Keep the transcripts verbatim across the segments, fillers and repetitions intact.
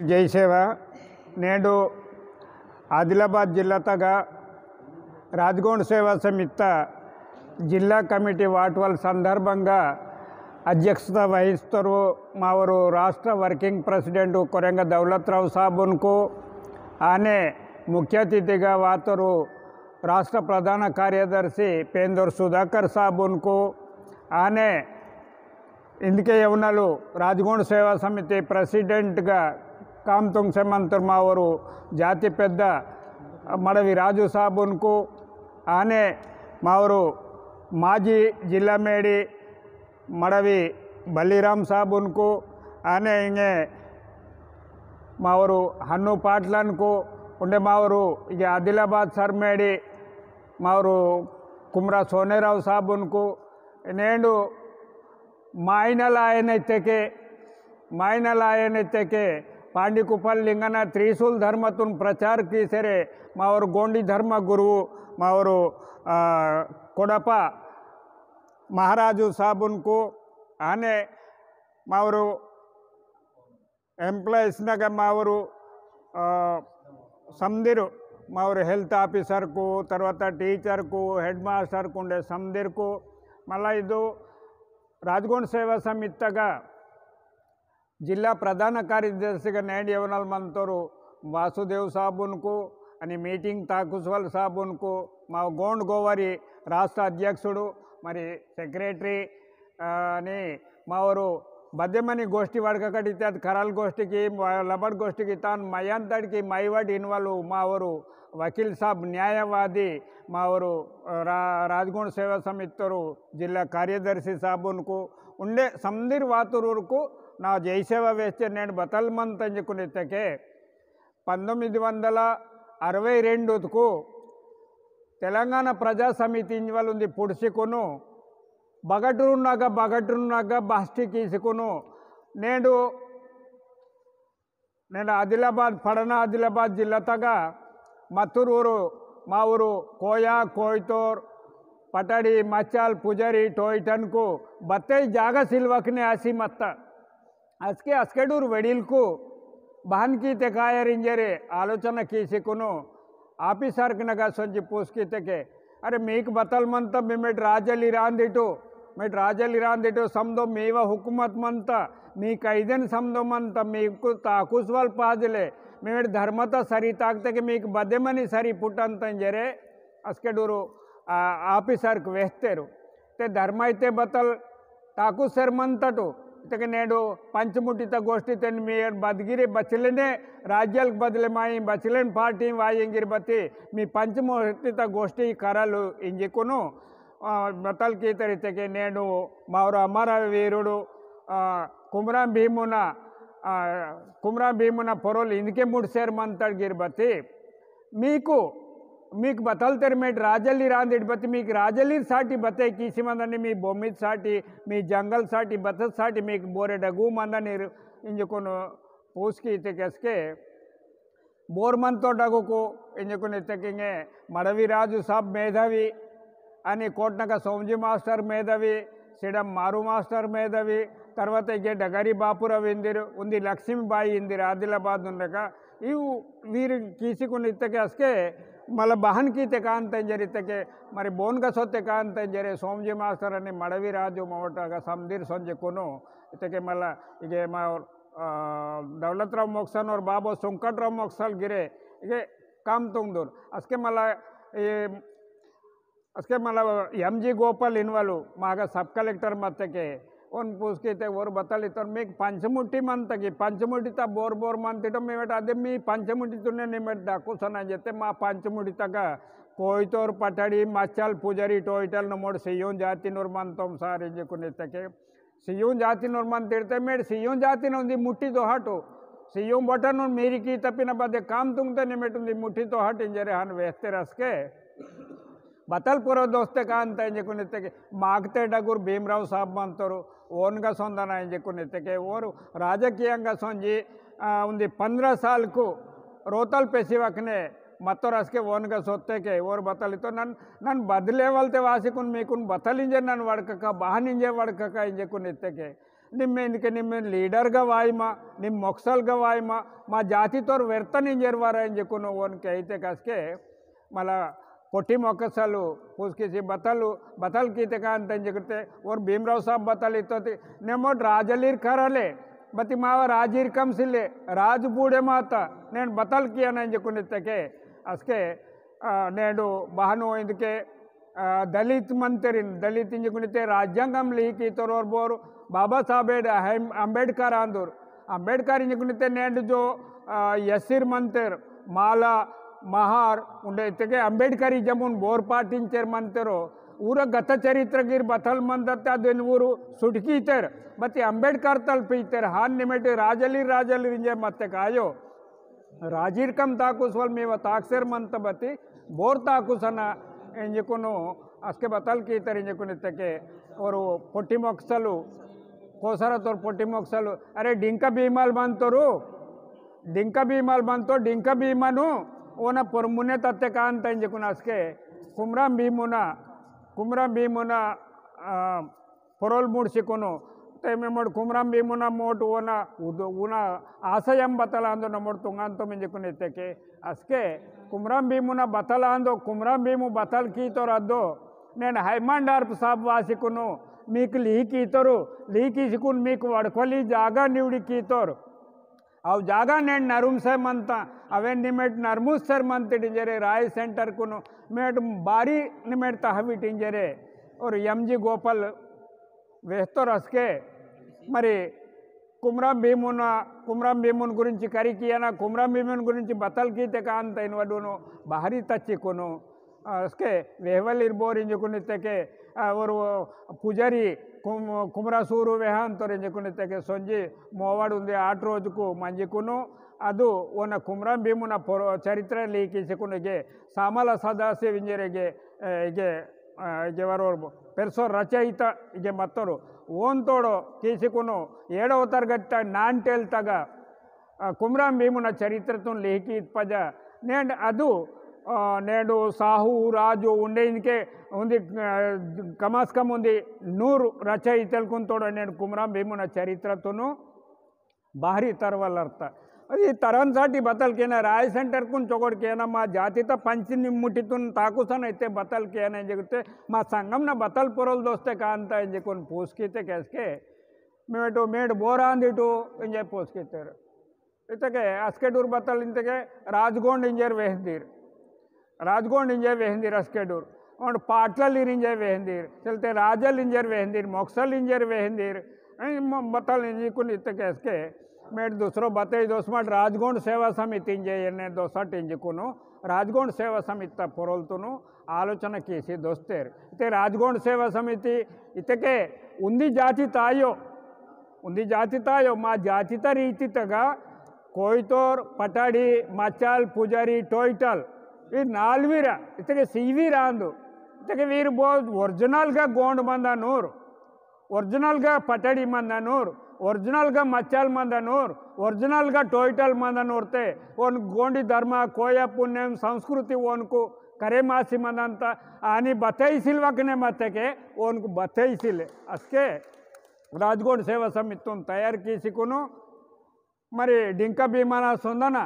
जय सेवा। नेडु आदिलाबाद जिल्ला तगा राजगोंड सेवा समित्ता जिल्ला कमिटी वाटवल संदर्भंगा अध्यक्षता वहिस्तोरु मावरु राष्ट्र working president कोरेंग दौलतराव साबुनकु, आने मुख्य अतिथिगा वातोरु राष्ट्र प्रधान कार्यदर्शी पेंदोर सुधाकर साबुनकु, आने इंदके यवनलु राजगोंड सेवा समिति president गा काम तुंगसे मंतोर मावरु जाति पेद्द मड़वी राजु साबुनकु, आने मावरु माजी जिल्ला मेडी मड़वी बलिराम साबुनकु, आने इंगे मावरु हन्नु पाटलनकु, उंडे मावरु इगे आदिलाबाद सरमेडी मावरु कुमरा सोनेराव साबुनकु, नेंडु माइनल आयन इत्तेके, माइनल आयन इत्तेके, पांडी कुपल लिंगना त्रिशूल धर्मतुन प्रचार कीसेरे, मावर गोंडी धर्म गुरुवु, मावर, आ, कोडपा महाराजु साबुनकु, आने मावर employees नगा मावरु, आ, समदिरु, मावरु health officer कु, तर्वाता teacher कु, headmaster कु, उंडे समदिरकु, मल्ला इदु राजगोंड सेवा समित्तगा जिल्ला प्रधान कार्यदर्शिगा नेंड यवनल मंतोरु वासुदेव साबुनकु, अनि meeting ताकुसवल साबुनकु, मा गोंड गोवारी राष्ट्र अध्यक्षुडु, मरी secretary, आ, ने मावरु बद्देमनी गोष्ठी वड़ककट इत्यादि करल गोष्ठी की, लबड़ गोष्ठी की तान मयंतड़ की मयवट इनवलु मावरु वकील साहब न्यायवादी मावरु रा-, राजगोंड सेवा समित्तोरु जिल्ला कार्यदर्शी साबुनकु उंडे समदिर वातुरुरकु ना जय सेवा वेस्ते नेंड बतल मंत इंजकुन इत्तेके, पंदोम्मिदि वंदला अरवै रेंडुतकु तेलंगाना प्रजा समिति इंजवल उंदी पुड़सिकुनु बगटुरुनगा, बगटुरुनगा बास्टिक ईसिकुनु नेंडु नेंडु आदिलाबाद, पड़ना आदिलाबाद जिल्ला तगा मत्तुर ऊरु, मा ऊरु कोया, कोयतोर, पटड़ी, मच्चाल, पुजरी, टोयटनकु बत्ते जागा सिलवकने आसी मत्ता। असके असकेडूर वेडिलकु बहन कीते कायर इंजरे आलोचना कीसिकुनु officer नगा सोंजी पूस कीतेके, अरे मीक बतल मंता, मी मेट राजली रांदिटु, मेट राजली रांदिटु समदो मीवा हुकूमत मंता, मी कैदेन समदो मंता, मीकु ताकुसवल पाजले, मी मेट धर्मता सरी ताकतेके मीक बदेमनी सरी पुटंता इंजरे, असकेडूरु, आ, officer कु वेहतेरु। ते धर्म इते बतल ताकु सेर मंतटु। इतके नेडु पंचमुटित गोष्ठी तेन मी बदगिरे बचलेने राज्याल बदले माई बचलेन पार्टी वायंगिर बती मी पंचमुटित गोष्ठी करलु इंजिकुनु, आ, बतल कीतेर इतके नेडु मावरु अमर वीरुडु, आ, कुमराम भीमुना, आ, कुमराम भीमुना पोरोल इंदके मुड़सेर मंतड़ गिर बती। मीकु, मीक बतल तेर मेट राजली रांदिट बती, मीक राजलीर साटी बते कीसी मंदनी, मी बोमित साटी, मी जंगल साटी, बतत साटी, मीक बोरे डगु मंदनी इंजकुन पूस कीतेके असके, बोर मंतो डगुकु, इंजकुन इतकिंगे, मड़वी राजु साब मेधावी, अनि कोटनक सोमजी मास्टर मेधावी, सिडम मारू मास्टर मेधावी, तर्वात इगे डगरी बापुराव इंदिर, उंदी लक्ष्मीबाई इंदिर, आदिलाबाद उंडका, इव वीर कीसिकुन इतके असके, मल बहन कीते कांत इंजर इतके, मरी बोन गसोते कांत इंजरे, सोमजी मास्टर अनि मड़वी राजु मोवटगा समदिर सोंजकुनु, इतके मल इगे मा, आ, दौलतराव मोक्सन और बाबो संकटराव मोक्सल गिरे, इगे काम तुंगदुर। असके मल, ए, असके मला एम जी गोपाल इनवालु मागा sub collector मत्तेके ओन पूसकीते ओर बतल इत्तोर मीक पंचमुट्टी मंतकी, पंचमुट्टी ता बोर बोर मंतिटो मेमेट अदे मी पंचमुट्टी तुने निमेट दाकुसना जेते मा पंचमुट्टी तगा कोयतोर पटड़ी मच्चल पुजरी टोयटल नमोड सियों जाति नूर मंतोम सारे जे कुनितके सियों जाति नूर मंतिरते मेड सियों जाति न उंदी मुट्टी तो हटो। सियों बटन उन मेरी की तपिन बदे काम तुंगते निमेट उंदी मुट्टी तो हट इंजरे हन वेस्ते रसके। बतल पुरो दोस्ते कांता इंजे कुनितके मागते डगुर भीमराव साहब मंतोरु ओनगा सोंदना इंजे कुनितके ओरु राजकीयंगा सोंजी, आ, उंदी पन्द्रह साल कु रोतल पेसिवकने मत्तोर असके वोनगा सोत्तेके, ओर बतल इतो नन, नन बदले वालते वासिकुन मीकुन बतल इंजे नन वड़कका, बहन इंजे वड़कका इंजेकुन इत्तेके। निम्मे इंदके निम्मे leader गा वाइमा, निम मोक्सल गा वाइमा, मा जाति तोर वेर्तन इंजेर वारा इंजेकुन वोनके इत्तेके असके, मला पोटी मोकसलु, पुस्किसी बतलु, बतल कीतेका अंत इंजेकुते, ओर भीमराव साहब बतल इतोती, नेमोट राजलीर करले, बती मावा राजीर कम सिले, राज बूड़े माता, नेन बतल किया ना इंजेकुन इत्तेके, असके, आ, नेडु बहनो इंदके, आ, दलित मंत्रिन, दलित इंजेकुन इत्ते राज्यांगम लिहि कीतोर ओर बोर, बाबा साहेब अहम-, अंबेडकर आंदुर, अंबेडकर इंजेकुन इत्ते नेडु जो, आ, यसीर मंतेर, माला, महार, उंडे इत्तेके अंबेडकर इजमुन बोर पाटिंचेर मंतेरो, ऊर गत चरित्र गिर बतल मंदत्ते अदेन ऊर सुटकीतेर, बती अंबेडकर तल पीतेर, हान निमेट राजलीर राजलीर इंजे मत्तेके आयो। राजीर कम ताकुसवल मीवा ताकसेर मंत बती, बोर ताकुसना इंजेकुनु, असके बतल कीतेर इंजेकुन इत्तेके, ओर पोटी मोक्सलु, कोसरा तोर पोटी मोक्सलु, अरे डिंका भीमाल मंतोरु, डिंका भीमाल मंतो, डिंका भीमनु, ओना पोरमुने तत्तेका अंत इंजेकुन असके, कुमराम भीमुना, कुमराम भीमुना, आ, पोरोल मुड़सिकुनु, ते मेमोड़ कुमराम भीमुना मोट ओना, उद-, उना आशयम बतल आंदो नमोड़ तुंगांतोम इंजेकुन इत्तेके, असके, कुमराम भीमुना बतल आंदो, कुमराम भीमु बतल कीतोर अद्दो, नेन हैमंडार्प साहब वासिकुनु, मीक लिहि कीतोरु, लिहि कीसिकुन मीक वड़कोली जागा निवड़ी कीतोर। अव जागा नेन नरुमसे मंता, अवेन निमेट नरमुसर मंतिट इंजेरे राय center कुनु, मेट बारी निमेट तहविट इंजेरे। ओर एम जी गोपाल वेहतोर असके, मरी कुमराम भीमुना, कुमराम भीमुन गुरिंची करी कियाना, कुमराम भीमुन गुरिंची बतल कीतेका अंत इन वडुनु, बहरी तच्चिकुनु, आ, असके वेहवलीर बोर इंजेकुन इत्तेके, आ, ओर पुजारी कुम-, कुमरा सूरु वेहांतोर इंजेकुन इत्तेके सोंजी मोवाड़ उंदी आठ रोजुकु मंजिकुनु, अदु ओना कुमराम भीमुना पोरो-, चरित्र लिहि कीसिकुनु इगे सामला सदाशिव इंजेरे इगे, ए, इगे, आ, इगे वरोर पेरसो रचयिता इगे मत्तोरु ओन तोड़ो कीसिकुनु एडव तरगति नान्टेल तगा आ, कुमराम भीमुना चरित्रतुन लिहि कीत पजा, नेंड अदु, आ, नेंडु साहू, राजु, उंडे इंके, उंदी, आ, कमास कम उंदी नूर रचयितलकुन तोड़ नेंड कुमराम भीमुना चरित्रतुनु बाहरी तरवल अर्थ। अदि तरन साटी बतल केना, राय center कुन चोगोड़ केना, मा जातिता पंच निम्मुटितुन ताकुसन इत्ते बतल केना इंजेकुते, मा संगमना बतल पोरोल दोस्ते कांता इंजेकुन पूस कीतेके असके, मेटो मेट बोरांदिटो इंजे पोसकेतेर। इतके अस्केडूर बतल इंतके राजगोंड इंजेर वेहंदीर। राजगोंड इंजे वेहंदीर अस्केडूर। ओंड पाटल इंजे वेहंदीर। चलते राजल इंजेर वेहंदीर, मोक्सल इंजेर वेहंदीर। ऐ म-, बतल इंजीकुन इतके अस्के मेट दूसरो बतई दोसमट राजगोंड सेवा समिति इंजे एन्ने दोसट इंजीकुनु। राजगोंड सेवा समिति ता पोरोलतुनु आलोचना कीसी दोस्तेर। इते राजगोंड सेवा समिति इतके उन्दी जाति तायो, उन्दी जाति तायो, मा जाति ता रीति तगा कोइतोर, पटाड़ी, मचाल, पुजारी, टोइटल, वीर नालवीरा, इतके सीवीरा आंदु। इतके वीर बहुत original गा गोंड मंदा नूर। Original गा पटड़ी मंदनूर, original गा मच्चाल मंदनूर, original गा टोइटल मंदनूर ते, ओन गोंडी धर्म, कोया पुनेम, संस्कृति ओनको करे मासी मंदंता, आनी बतई सिलवकने मत्तेके, ओनको बतई सिले। अस्के राजगोंड सेवा समितितुन तयार कीसिकुनु, मरी डिंका भीमना सोंदना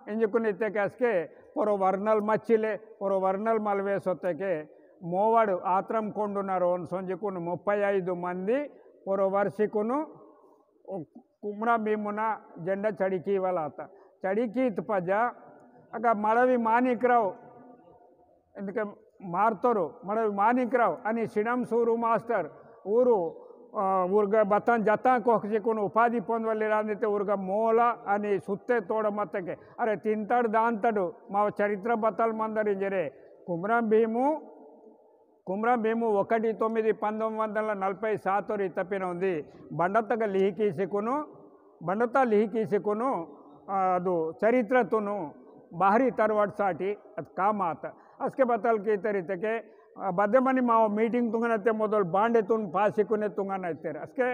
इंजुकुन इत्तेके अस्के पोरो वर्नल मच्चिले, पोरो वर्नल मलवे सोत्तेके मोवाड़ आत्रम कोंडुना रोन सोंजिकुन मुप्पै ऐदु मंदी पोरो वर्षिकुनु कुमरा भीमुना जेंडा चड़िकी वलाता। चड़िकी इत्पजा अगा मड़वी मानिकराव इंदके मारतोरु, मड़वी मानिकराव अनि सिडम सूरु मास्टर ऊरु, आ, ऊरगा बतन जता कोहसिकुन उपाधि पोंदवल्ली रांदिते ऊरगा मोला अनि सुत्ते तोड़ मत्तेके। अरे तिंतड़ दांतड़ माव चरित्र बतल मंदर इंजरे। कुमरं भीमु, कुमरं भीमु ओकटी तोम्मिदि पंदोम्मिदि वंदल नलभै सातोरी तपिन उंदी बंडतगा लिहिकीसिकुनु बंडता लिहिकीसिकुनु, आ, अदु चरित्रतुनु बाहरी तरवट साटी अद काम आत। अस्के बतल कीतेर इत्तेके, आ, बद्दे मनी माव meeting तुंगनते मोदल बांडेतुन पासिकुने तुंगन इत्तेर। अस्के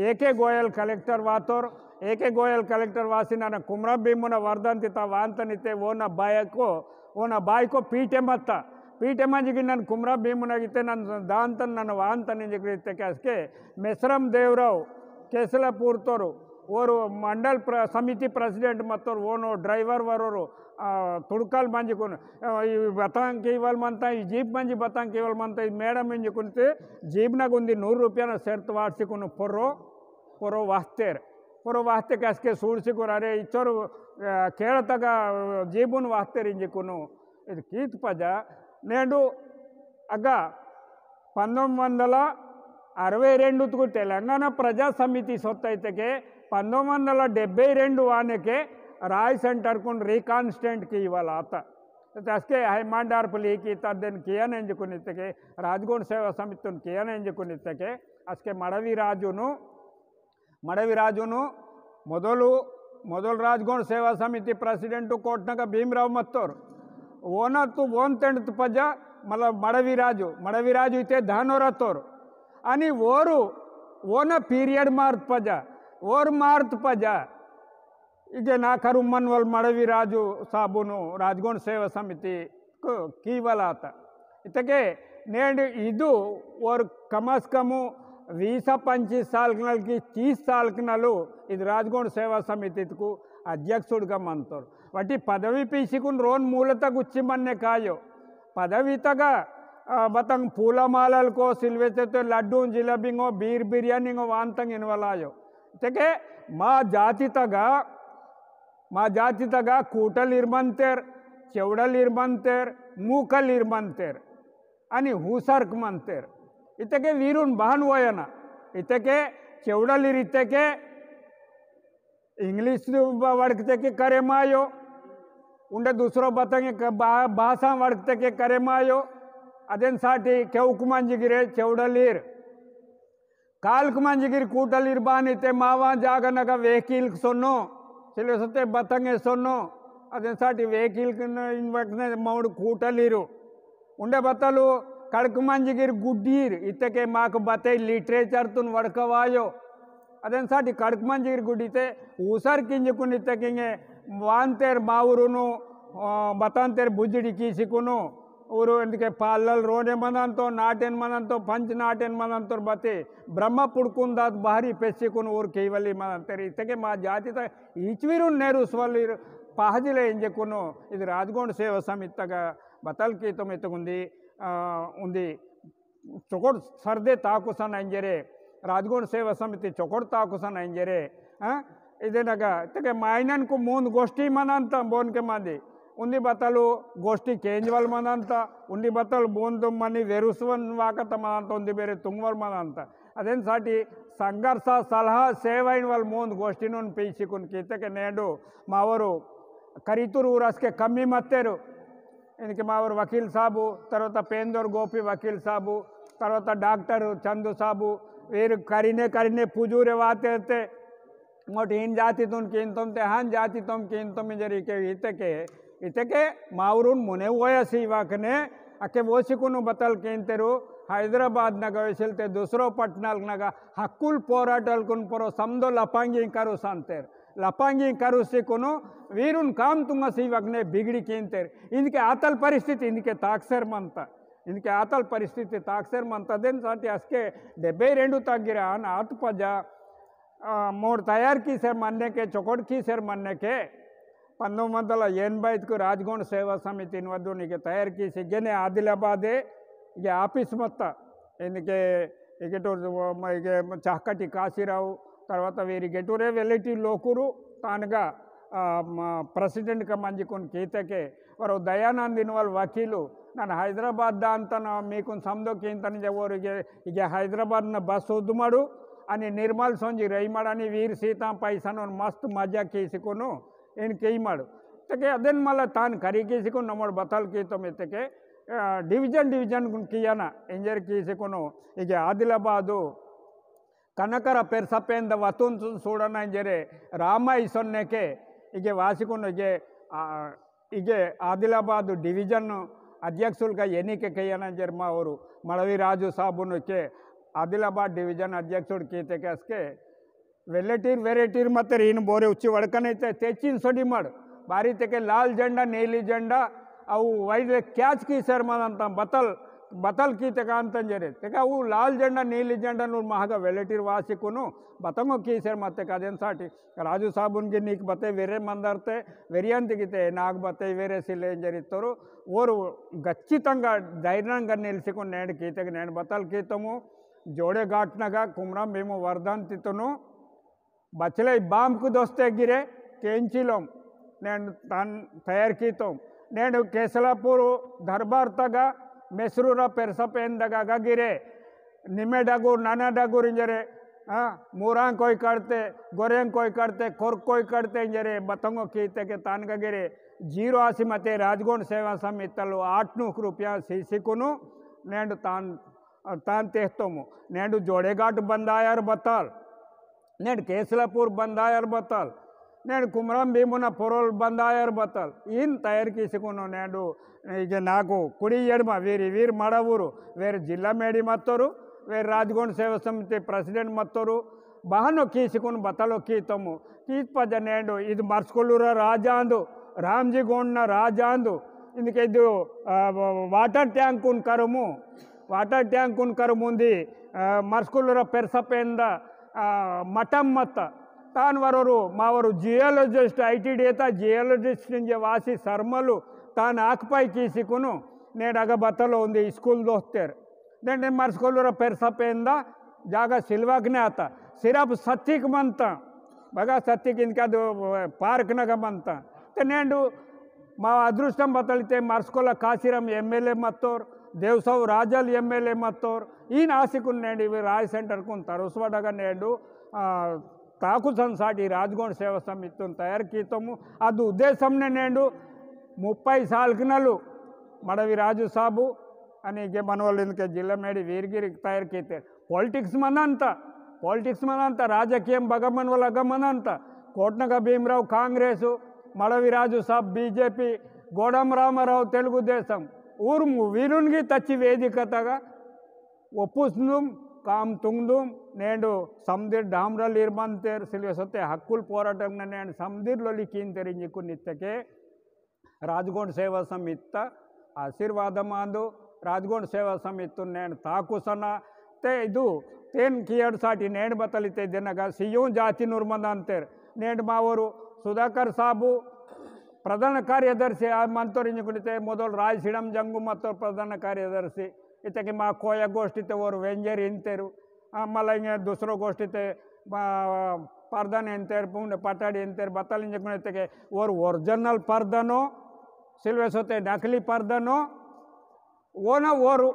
एके गोयल collector वातोर, एके गोयल collector वासिना कुमरा भीमुना वर्धंती ता वांतनिते ओना बायको ओना बाईको पीटे मत्ता, पीटे मंजिकी नन कुमरा भीमुनगिते नन दांतन नन वांतन इंजिकी इत्तेके असके मेसरम देवराव केसलापुर तोरु, ओरु मंडल प्र-, समिति president मत्तोरु, ओनो driver वरोरु, आ, तुड़कल मंजिकुन, आ, ई बतांग केवल मंता, ई जीप मंजि बतांग केवल मंता, ई मैडम इंजिकुनते जीप नगुंदी नूर रुपया न सेर्त वार्षिकुन पोरो, पोरो वास्तेर। पोरो वास्ते कसके सूड़सिकुन, अरे, इच्चोर, आ, केड़तगा, आ, जीबुन वास्तेर इंजिकुनु। इद कीत पजा, नेंडु अगा पंदोम्मिदि वंदला अरवै रेंडु तुकु तेलंगाना प्रजा समिति सोत्ता इत्तेके, पंदोम्मिदि वंदला डेब्बै रेंडु वानेके राय center कुन reconstruct कीवाला आता। तस्के हैमांडार पुली की तद्देन कियान इंजिकुन इत्तेके, राजगोंड सेवा समितिन कियान इंजिकुन इत्तेके, असके मड़वी राजुनु मड़वी राजुनु मोदलु, मोदल राजगोंड सेवा समिति president कोटनक भीमराव मत्तोर। ओनतु ओन तेंडत पजा, मतलब मड़वी राजु, मड़वी राजु इते धानोर अत्तोर। अनि ओरु, ओन period मार्त पजा, ओर मार्त पजा। इगे नाखरु मनवल मड़वी राजु साबुनु राजगोंड सेवा समिति को कीवलात। इत्तेके नेंड इदु ओर कमस कमु वीस पंचीस साल नल की तीस साल नलु इद राजगोंड सेवा समिति को अध्यक्षुड़गा मंतोर। वटी पदवी पीसिकुन रोन मूलता गुच्ची मन्ने कायो। पदवी तगा, आ, बतंग पूला मालल को सिलवेते तो लड्डू जिलेबिंगो बीर बिरयानींगो वांतंग इनवलायो। इत्तेके मा जाति तगा मा जाति तगा कूटल इरमंतेर, चेवडल इरमंतेर, मूकल इरमंतेर, अनि हुसर्क मंतेर। इत्तेके वीरुन बहन वोयना। इत्तेके चेवडल इर इत्तेके English ब-, वड़कतेके करे मायो। उंडे दूसरो बतंगे क-, बा-, भाषा वड़कतेके करे मायो। अदेन साटी केउक मंजिगिरे चेवडल इर। कालक मंजिगिर कूटल इरबान इते मावा जागनगा vehicle सोनो, सिले सते बतंगे सोनो, अदेन साटी vehicle कन इनवकने मौड़ कूटल इरु। उंडे बतलु कड़क मंजिगिर गुड्डीर, इतके माक बते literature तुन वड़कवायो। अदेन साटी कड़क मंजिगिर गुड्डीते ऊसर किंजकुन इतकिंगे वांतेर माउरुनु, अ, बतंतेर बुजड़ी कीसिकुनु, ऊरु इंदके पालल रोने मनंतो, नाटेन मनंतो, पंच नाटेन मनंतो बते, ब्रह्म पुड़कुन दात बाहरी पेसिकुन ऊर केवली मनंतेर। इतके मा जाति ता इचविरुन नेरुसवलीर पहजिले इंजेकुनु, इद राजगोंड सेवा समिति तगा बतल कीतोम इतकुंदी, आ, उंदी चोकोट सर्दे ताकुसन इंजेरे, राजगोंड सेवा समिति चोकोट ताकुसन इंजेरे, आ, इदेनगा, इतके माइनन को मूंद गोष्ठी मनंता बोन के मादी। उन्दी बतलु गोष्ठी केंजवल मनंता, उन्दी बतलु मूंद मनी वेरुसवन वाकत मनंता, उन्दी बेरे तुंगवल मनंता। अदेन साटी संघर्ष सलहा सेवाइन वल मूंद गोष्ठीनुन पीसिकुन कीतेके नेंडु मावरु करितुरु उरसके कमी मत्तेरु। इनके मावर वकील साबु, तरवता पेंदोर गोपी वकील साबु, तरवता डॉक्टर चंदू साबु, वीर करिने करिने पुजूरे वाते ते, मोट इन जाति तुन किंतम ते हान जाति तुम किंतम इंजरी के इतके, इतके मावरुन मुने वोया सीवाकने, अके वोसिकुनु बतल किंतेरु, हैदराबाद नगा वेसिलते दूसरो पटनाल नगा हक्कुल पोराटल कुन परो समदो लपांगी करू संतेर। लपांगी करुसिकुनु वीरुन काम तुंगसी वगने बिगड़ी किंतेर। इनके आतल परिस्थिति इनके ताकसेर मंता। इनके आतल परिस्थिति ताकसेर मंता। देन साटी असके डेब्बे रेंडु तग्गिरा आन आत पजा, आ, मोर तयार कीसेर मन्ने के, चोकोट कीसेर मन्ने के, पंदोम्मिदि वंदला एनभै ऐदुकु राजगोंड सेवा समितिन वद्दुनिके तयार कीसी गेने आदिलाबादे इगे office मत्ता। इनके इगेटूर म-, इगे चाहकटी काशीराव, तरवाता वीर इगेटूरे वेलेटी लोकुरु तानगा, आ, म-, president का मंजिकुन कीतेके, वरो दयानंद इनवल वकीलु, नन हैदराबाद दांतन मीकुन समदो कींतन जवोर इगे, इगे हैदराबाद न बस उद्दुमडु, अनि निर्मल सोंजी रईमडु अनि वीर सीता पैसनोन मस्त मजा कीसिकुनु, इन केइमडु। तके अदेन मला तान करी कीसिकुन नमोड बतल कीतोम इतके, आ, division division कुन कियाना, इंजर कीसिकुनु, इगे आदिलाबादु, कनकर पेरसपेंद वतुन सु-, सूडना इंजरे रामा इसोन्नेके इगे वासिकुन इगे, आ, इगे आदिलाबाद division अध्यक्षुलका एनिके केयना इंजर मावरु मड़वी राजु साबुन के आदिलाबाद division अध्यक्षुड कीतेके असके वेलेटीर वेरेटीर मत्तेर इन बोरे उच्ची वड़कनैते तेचिन सोडिमड़ बारी तेके लाल झंडा, नीली झंडा, अउ वैले catch कीसेर मनंता बतल, बतल कीते कांतन जरे। तेका उ लाल झंडा, नीली झंडा नूर महगा वेलेटिर वासिकुनु बतंगो कीसेर मत्ते कादेन साटी। राजू साबुन की नीक बते वेरे मंदरते, वेरियंत कीते नाग बते वेरे सिले जरी तोरु। ओरु गच्चितंगा धैर्यंगा निलसिकुन नेंड कीते नेंड बतल कीतमु। जोड़े गाटनगा कुमरम भीमु वर्धंतितुनु बचले बामकु दोस्ते गिरे केंचिलोम। नेंड तान तयार कीतोम। नेंड केसलापुर दरबार तगा मेसरूरा पेरसपेन दगा गिरे निमे डगुर, नना डगुर इंजरे, आ, मूरां कोई करते, गोरें कोई करते, कोर कोई करते इंजरे बतंगो कीते के तान गिरे zero आसी मते राजगोंड सेवा समितलो आठ नूक रुपया सीसीकुनु नेंड तान, तान तेहतोमु। नेंड जोड़ेगाट बंदायर बतल। नेंड केसलापुर बंदायर बतल, नेंड कुमरम भीमुना पोरोल बंदायर बतल, इन तयार कीसिकुनो नेंडु। इगे नाकु कुड़ी एड़मा वीरी वीर मड़वुरु, वेर जिल्ला मेडी मत्तोरु, वेर राजगोंड सेवा समिति president मत्तोरु, बहनो कीसिकुन बतलो कीतमु। कीत पज नेंडु, इद मर्सकुलुरा राजांदु, रामजी गोंडना राजांदु, इंदके इदु, आ, व-, water tank उन करमु, water tank उन करमुंदी, आ, मर्सकुलुरा पेरसपेंदा, आ, मटम मत्त। तान वरोरु, मावरु geologist, ITDA ता geologist निंजे वासी सर्मलु, तान आकपाई कीसिकुनु, नेंड अगा बतलो उंदी school दोस्तेर। नेंड मर्सकुलुरा पेरसपेंदा, जागा सिलवाकने आता। सिर्फ सत्तिक मंता, बगा सत्तिक इनका दो park नगा मंता। ते नेंडु मा अदृष्टम बतलिते मर्सकोला काशीराम MLA मत्तोर, देवसाव राजल MLA मत्तोर, इन आसिकुन नेंडु इवे राय center कुन तरुसवाडगा नेंडु, आ, ताकुसन साटी राजगोंड सेवा समितिन तयार कीतोमु। अदु उद्देश्यमने नेंडु मुप्पै सालकनलु मड़वी राजू साबु अनि गे मनवलिंद के जिल्ला मेडी वीरगिरी तयार कीते। Politics मनंता, politics मनंता, राजकीय बगमन वाला गमनंता। कोटनका भीमराव कांग्रेस, मड़वी राजू साब BJP, गोडम रामाराव तेलुगुदेशम। ऊर्मु वीरुनिगी तच्ची वेदिकतगा ओपुसनुम काम तुंगदुम। नेंडु समदिर डामरल इरमंतेर सिल्वे सोते हक्कुल पोराटम नेंडु समदिर लोली कींतेर इंजिकुन इत्तके राजगोंड सेवा समित्त आशीर्वाद मांदु। राजगोंड सेवा समित्त नेंड ताकुसना ते इदु तेन कियड़ साटी नेंड बतलिते दिनगा सियों जाति नुर्मदांतेर। नेंड मावोरु सुधाकर साबु प्रधान कार्यदर्शी आ मंतोर इंजुकुनिते मोदल राय सिडम जंगु मत्तोर प्रधान कार्यदर्शी। इतके मा कोया गोष्ठीते ओरु वेंजेर इंतेरु। आ, मला इंगे दूसरो गोष्ठीते, आ, पर्दन एंतेर, पुंड पटाड़ी एंतेर, बतल इंजकुन इतके ओर original पर्दनो, सिल्वे सोते नकली पर्दनो, ओना ओरु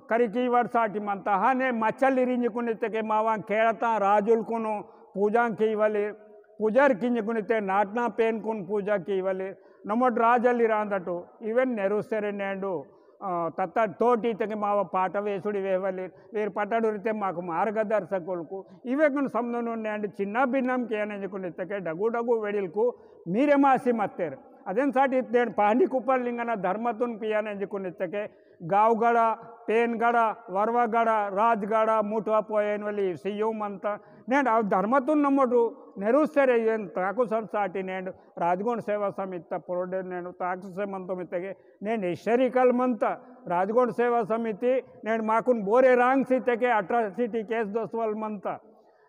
करिकी वर्षाटी मंता। हाने मचल इरिंजकुन इतके मावां केड़ता राजुल कुनु पूजां कीवली, पूजर किंजकुन इते नाटना पेन कुन पूजा कीवली, नमोट राजल इरांदटु, even नेरुसेरे नेंडु, आ, तत्ता तोटी तके मावा पाटा वेसुड़ी वेहवली, वेर पटाडुरिते माकु मार्गदर्शकुलकु, इवेकुन समदनु नेंड चिन्ना भिन्नम केने इंजकुन इतके डगु डगु वेडिलकु मीरे मासी मत्तेर। अदेन साटी इत्तेन पांडी कुपर लिंगना धर्मतुन पियाने इंजकुन इतके गावगड़ा, पेनगड़ा, वरवागड़ा, राजगड़ा, मुठवा पोयेन वली सियो मंता। नेंड अव धर्मतुन नमोटु नेरुसेरे येन ताकु संसाटी नेंड राजगोंड सेवा समिति पोरोडे नेंड ताकु से मंतो मितगे नेंड historical मंता राजगोंड सेवा समिति नेंड माकुन बोरे रांग सीतेके atrocity case दोसवल मंता।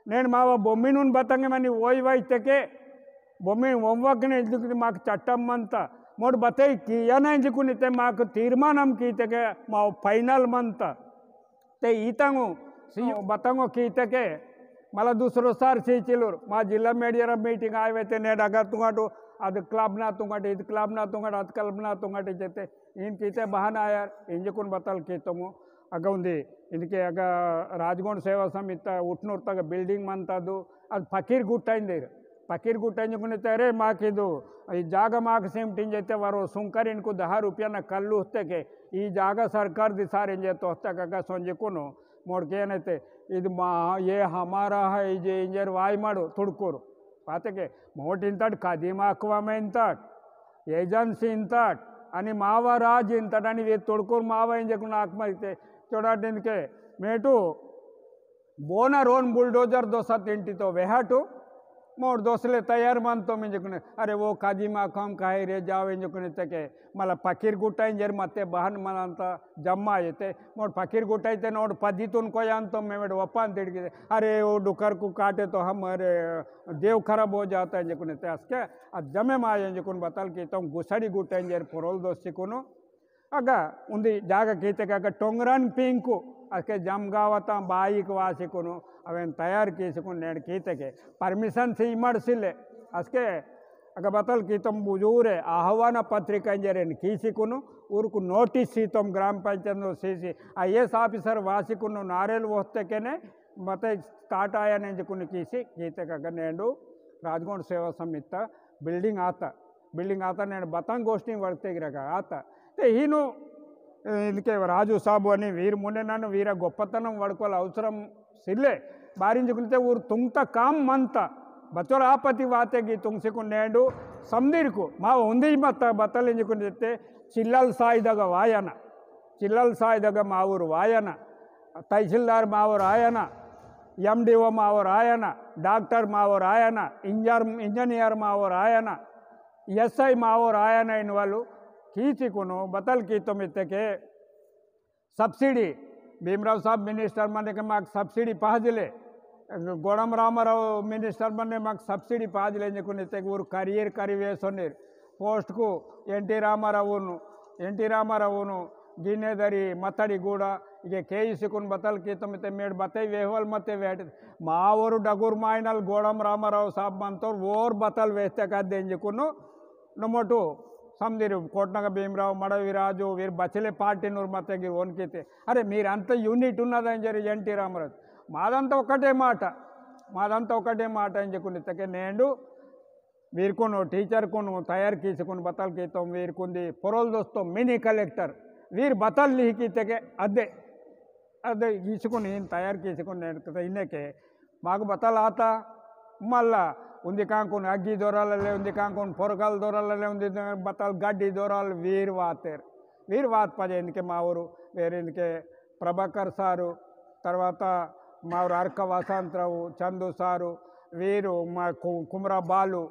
नेंड मावा बोमिनुन बतंगे मनी ओई वाई तेके बोमिन वंवकने इंजुकुन माक चट्टम मंता। मोड़ बतई कियाना इंजुकुन इते माक तीर्मानम कीतेके माव final मंता। ते ईतंगु सियु बतंगो कीतेके मला दूसरो सार सीचिलुर। मा जिल्ला मेडियर meeting आयवेते नेड अगर तुंगटु अद club ना तुंगटु, इद club ना तुंगटु, अद club ना तुंगटु जेते इन कीते बहाना आयर, इंजकुन बतल कीतोमु। अगा उंदी, इनके अगा राजगोंड सेवा समिति उटनूर तगा building मंता दु, अद फकीर गुट्टा इंदेर। फकीर गुट्टा इंजकुन इते, "अरे, माकिदु, ई जागा माक सेमटिंग जेते वरो सुंकर इनको दहा रुपया ना कल्लु हत्ते के, ई जागा सरकार दिसार इंजे तोहता का सोंजे कुनो, मोड़ के नते, इद मा, ये हमारा है, इजे इंजेर वाई माडो, तुड़कुर।" पाते के, मोट इंतट, कदीमा अक्वा में इंतट, agency इंतट, अनि मावा राज इंतट, अनि वे तुड़कुर मावा इंजे कुन आकमा इते, चोड़ा दिन के, मेटू, बोना रोन bulldozer दोसा तिंटी तो वेहाटू, मोड़ दोसले तैयार मंतोम इंजकुने, अरे वो काजी मा काम काहे रे जावे इंजकुने तेके, मला फकीर गुट्टा इंजर मते बहन मलंता जम्मा येते, मोड़ फकीर गुट्टा इते नोड़ पद्दीतुन कोयांतोम मेमेड़ वपान तिड़की, अरे वो डुकर को काटे तो हमारे देव खराब हो जाता इंजकुने ते असके, अद जमे माये इंजकुन बतल कीतोम गुसड़ी गुट्टा इंजर पोरोल दोस्तिकुनु, अगा उन्दी जागा कीतेके अगा टोंगरन पिंकु, असके जमगावता बाईक वासिकुनु, अवेन तैयार कीसिकुन नेड़ कीतेके, permission सी इमड़ सिले, असके अगा बतल कीतोम बुजूरे, आह्वान पत्रिका इंजरेन कीसिकुनु, उरकु notice सीतोम ग्राम पंचायत नो सीसी, IAS officer वासिकुनु नारेल वोस्तेकेने, मते start आया ने इंजकुन कीसी, कीतेके अगा नेंडु, राजगोंड सेवा समिति building आता, building आता नेंड बतांग गोष्ठी वड़ते गिरका आता। ते हीनु, ए, इनके राजू साहब अनि वीर मुन्ने नन्नु वीर गोप्पतनम वड़कोल अवसरम सिल्ले। बारिंजुकुनिते ऊर तुंगता काम मंता। बचोर आपति वाते गी तुंगसिकु नेंडु समदीरकु। मा उंदी मत बतल इंजुकुनिते चिल्लल साइदग वायना। चिल्लल साइदग मावोर वायना। तहसीलदार मावोर आयना। MDO मावोर आयना। डॉक्टर मावोर आयना। इंजर-, इंजीनियर मावोर आयना। SI मावोर आयना इनवालु कीचिकुनु बतल कीतोम इत्तेके subsidy, भीमराव साहब minister मन्नेके माक subsidy पाहजिले, गोडम रामाराव minister मन्ने माक subsidy पाहजिले इंजकुन इत्तेके ऊर career करी वेसोनिर, post कु एनटी रामारावुनु, एनटी रामारावुनु, गिन्नेदरी, मत्तड़ी गूडा, इगे केईसीकुन बतल कीतोम इत्ते मेड़ बतई वेहवल मते वेट, मावोर डगुर माइनल गोडम रामाराव साहब मंतोर वोर बतल वेस्तेके अद्दे इंजकुनु, नमोटु समदीर कोटनक भीमराव, मड़वी राजू, वीर बचले party नूर मते गिर ओन कीते। अरे, मीरंता unit उन्नदा इंजरी एनटी रामाराव। मादंता ओकटे माट, मादंता ओकटे माट इंजकुन इत्तेके नेंडु वीरकुनु, teacher कुनु तैयार कीसिकुन बतल कीतोम वीरकुंदी पोरोल दोस्तोम mini collector। वीर बतल लिहि कीतेके अद्दे, अद्दे कीसिकुन इन तैयार कीसिकुन नेंडु कता इन्नेके माग बतल आता, मल्ला उन्दी कांकुन अग्गी दोरालले, उन्दी कांकुन पोरगल दोरालले, उन्दी बतल गड्डी दोराल वीर वातेर। वीर वात पजे इंदके मावोर, वेरे इंदके प्रभाकर सारु, तरवाता मावोर अर्क वसंतरावु, चंदु सारु, वीरु मा कु-, कुमरा बालु,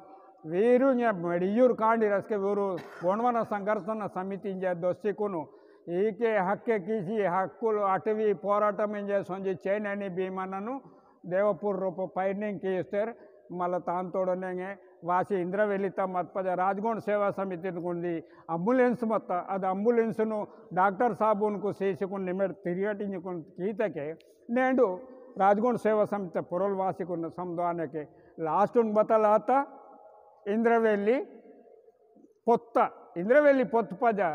वीरु न्या मेड़ियूर कांडी रसके वीरु गोंडवाना संघर्षण समिति इंजे दोस्तिकुनु, ईके हक्के कीसी हक्कुल अटवी पोराटम इंजे सोंजी चैननी भीमननु, देवपुर रोपो firing कीस्तेर, मल्ला तान तोड़नेंगे, वासी इंद्रवेली ता मत पजा राजगोंड सेवा समिति कुंदी ambulance मत, अद ambulance नु डॉक्टर साबुन कु सीसी कुन निमेट तिरियट इंजकुन कीतेके, नेंडु राजगोंड सेवा समिति पोरोल वासी कुन समदवानेके, last उन बतल आता, इंद्रवेली, पोत्त, इंद्रवेली पोत्त पजा,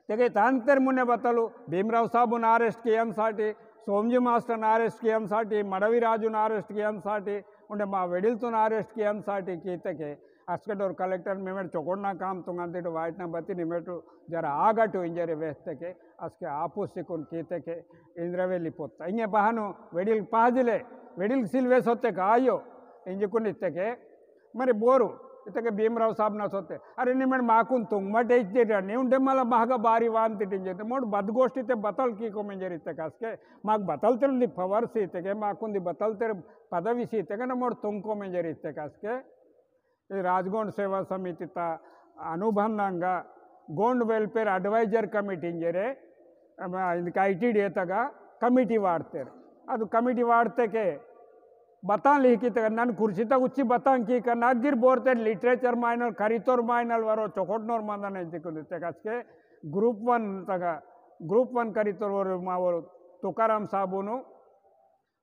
तेके तांतेर मुने बतलु, भीमराव साबुन arrest कियन साटी, सोमजी मास्टरन arrest कियन साटी, मड़वी राजुन arrest कियन साटी, उंडे मा वेडिलतुन arrest कियन साटी कीतेके, अस्कटोर collector मेमेट चोकोड़ना काम तुंगंतिट वाइटना बती निमेट जरा आगटु इंजरी वेस्तेके, अस्के आपुस्तिकुन कीतेके, इंद्रवेली पोत्त। इंगे पहानु, वेडिल पहाजिले, वेडिल सिलवे सोत्तेके आयो, इंजकुन इत्तेके, मरी बोरु, इत्तेके भीमराव साबना सोते। अरे निमेट माकुन तुंगमटे इत्तेके, नी उंडे मला महगा बारी वांतिट इंजेते। मोड़ बद गोष्टी ते बतल कीकोम इंजरी इत्तेके अस्के, माक बतल तेर उंदी power सी इत्तेके, माकुन दी बतल तेर पदवी सी इत्तेके, ना मोड़ तुंगकोम इंजरी इत्तेके अस्के। ई राजगोंड सेवा समिति ता अनुबंधंगा गोंड welfare advisor committee इंजरे, अम, इनका ITDA तगा committee वाड़तेर। अदु committee वाड़तेके बतल लिहि कीतेके नन कुर्सी तगा उच्ची बतल कीका नग्गिर बोरते literature माइनल, करितोर माइनल वरो चोकोटनोर मंदन इंजकुन इत्तेके अस्के group one तगा, group one करितोर वरो मावोर तुकाराम साबुनु,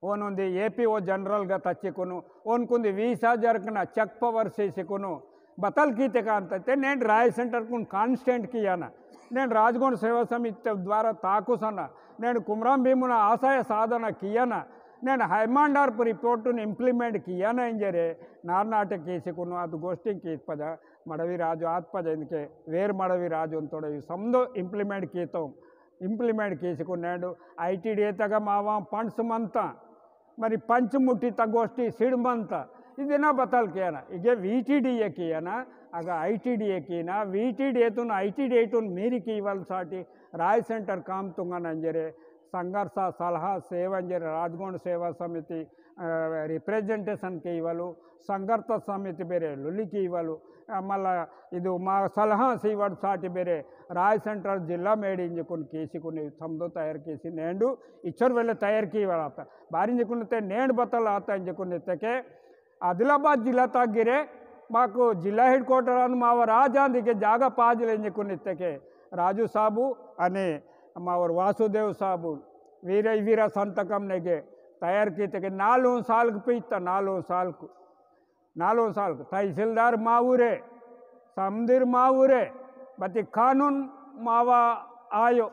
ओन उंदी APO general गा तच्चिकुनु, ओन कुंदी visa जरकना check power सीसिकुनु, बतल कीतेके अंत ते नेंड राय center कुन constant कियाना, नेंड राजगोंड सेवा समिति द्वारा ताकुसना, नेंड कुमराम भीमुना आशय साधना कियाना, नेंड हैमांडारपु report नु implement कियाना इंजरे, नारनाटे कीसिकुनु अदु गोष्ठी कीत पजा, मड़वी राजु आत पजा इंदके, वेर मड़वी राजु उंतोड़े समदो implement कीतोम। Implement कीसिकुन नेंडु ITDA तगा मावा funds मंता, मरी पंचमुट्टी तगोष्ठी सिड मंता, इदिना बतल कियाना, इगे VTDA कियाना, अगा ITDA कियाना, VTDA तुन, ITDA तुन मीरी कीवल साटी राय center काम तुंगन इंजरे, संघर्ष सलहा सेवा इंजेरे राजगोंड सेवा समिति, अ, representation कीवलु, संघर्ष समिति बेरे लुलि कीवलु, अ, मल्ला इदु मा सलहा सीवड साटी बेरे राय सेंट्रल जिल्ला मेडी इंजकुन कीसिकुन समदो तयार कीसी नेंडु इच्चर वेले तयार कीवल आता। बारी इंजकुन ते नेंड बतल आता इंजकुन इत्तेके आदिलाबाद जिल्ला तग्गिरे माकु जिल्ला headquarter अनु माव राजांदिके जागा पाजले इंजकुन इत्तेके राजू साबु अने मावर वासुदेव साबु वीर, वीर संतकम नेगे तयार कीतेके नालुं सालकु पीता, नालुं सालकु, नालुं सालकु तहसीलदार मावुरे, समदीर मावुरे, बती कानून मावा आयो।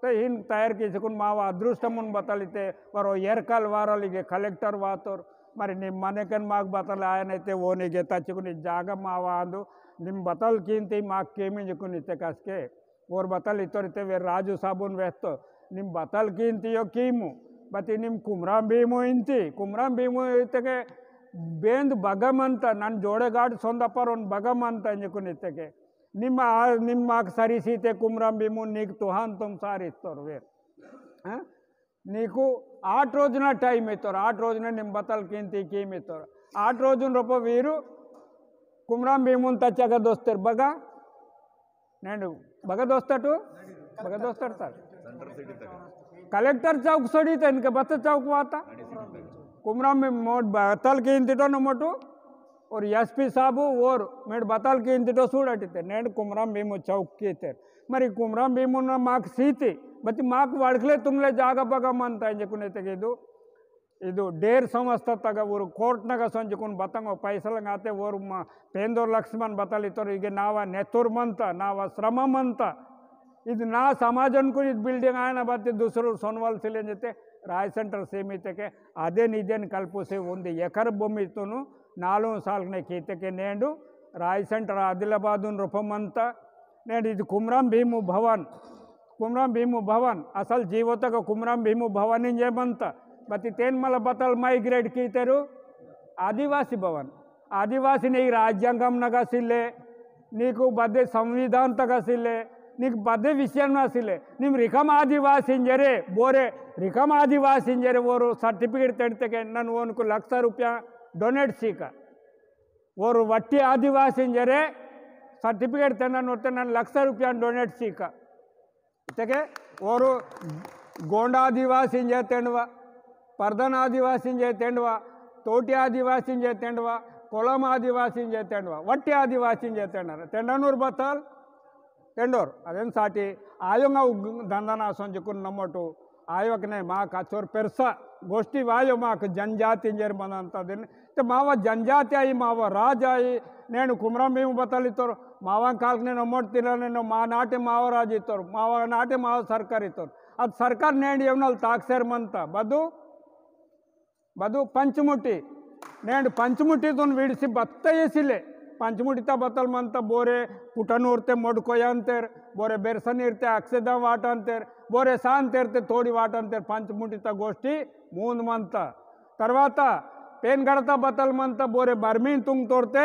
ते हिन तयार कीसकुन मावा अदृष्टमुन बतलिते वरो एरकल वारलिगे कलेक्टर वातोर। मरी निम मनेकन माक बतल आयनैते ओनिगे तच्चकुन जागा मावा आंदु, निम बतल कींती माक केमिंजकुन इत्ते कसके। ओर बतल इत्तोर इत्ते वेर राजू साबुन वेहतो। निम बतल कींतियो कीमु। बती निम कुमराम भीमु इंती। कुमराम भीमु इत्तेके बेंद बगमंत, नन जोड़ेगाड़ सोंदपरोन बगमंत इंजकुन इत्तेके। निम आ-, निम माक सरी सीते कुमराम भीमु नीक तुहान तुम सारी इत्तोर वेर। हाँ? नीकु आठ रोजुना time इत्तोर, आठ रोजुना निम बतल कींती कीम इत्तोर। आठ रोजुन रोपो वीरु कुमराम भीमुन तच्चगा दोस्तेर बगा। नेंडु बगा दोस्तटु, बगा दोस्तट सार। कलेक्टर चौक सोड़ी ते इनके बत्त चौक वाता। कुमराम भीमु मोट बतल कींतिटो नमोटु। ओर S P साबु ओर मेड बतल कींतिटो सूड़ाटिते, नेड कुमराम भीमु चौक कीतेर। मरी कुमराम भीमुन माक सीती, बती माक वड़कले तुमले जागा बगा मंता इंजकुन इत्तेके इदु, इदु डेढ़ संवत्सर तगा ओर कोर्ट नगा संजकुन बतंगो पैसलंग आते ओर मा पेंदोर लक्ष्मण बतल इत्तोर इगे नावा नेतुर मंता, नावा श्रम मंता। इद ना समाजन कुन इद building आयना बत्ती दूसरो सोनवाल सिले इंजते राय सेंटर सीमितके अदेन इदेन कल्पुसे उंदी एकर भूमितुनु नालुं सालकने कीतेके नेंडु राय सेंटर आदिलाबादुन रूपमंत। नेंडु इद कुमराम भीमु भवन, कुमराम भीमु भवन असल जीवतक कुमराम भीमु भवन इंजे मंत। बती तेन मला बतल migrate कीतेरु आदिवासी भवन। आदिवासी ने राज्यांगम नगा सिले, नीकु बदे संविधान तगा सिले, नीकु बदे विषयम ना सिले। निम रिकम आदिवासी इंजेरे, बोरे रिकम आदिवासी इंजेरे, वोरु certificate तेंडतेके नन वोनकु लक्ष रुपया donate सीका। वोरु वट्टी आदिवासी इंजेरे certificate तेंडन वोरते नन लक्ष रुपया donate सीका। इत्तेके ओरु गोंड आदिवासी इंजे तेंडवा, परधन आदिवासी इंजे तेंडवा, तोटी आदिवासी इंजे तेंडवा, कोलम आदिवासी इंजे तेंडवा, वट्टी आदिवासी इंजे तेंडर, तेंडनूर बतल, तेंडोर। अदेन साटी आयोंगा उग-, धंधना संजुकुन नमोटु, आयोकने माक अचोर पेरसा गोष्ठी वायो माक जनजाति इंजेर मनंता दिन, ते मावा जनजाति आई, मावा राज आई, नेनु कुमरम भीम बतल इत्तोर, मावा कालकने नमोट तिला नेनु मा नाटे मावा राज इत्तोर, मावा नाटे मावा सरकार इत्तोर। अद सरकार नेंड एवनल ताकसेर मंता, बदु, बदु पंचमुटी, नेंड पंचमुटी तुन विडिसी बत्ता येसिले, पंचमुटी ता बतल मंता बोरे पुटनूर ते मोड़ कोयांतेर, बोरे बेरसनीर ते अक्सेदा वाटांतेर, बोरे सांतेर ते तोड़ी वाटांतेर, पंचमुटी ता गोष्ठी मूंद मंता। तरवाता पेन गड़ता बतल मंता बोरे बर्मीन तुंग तोरते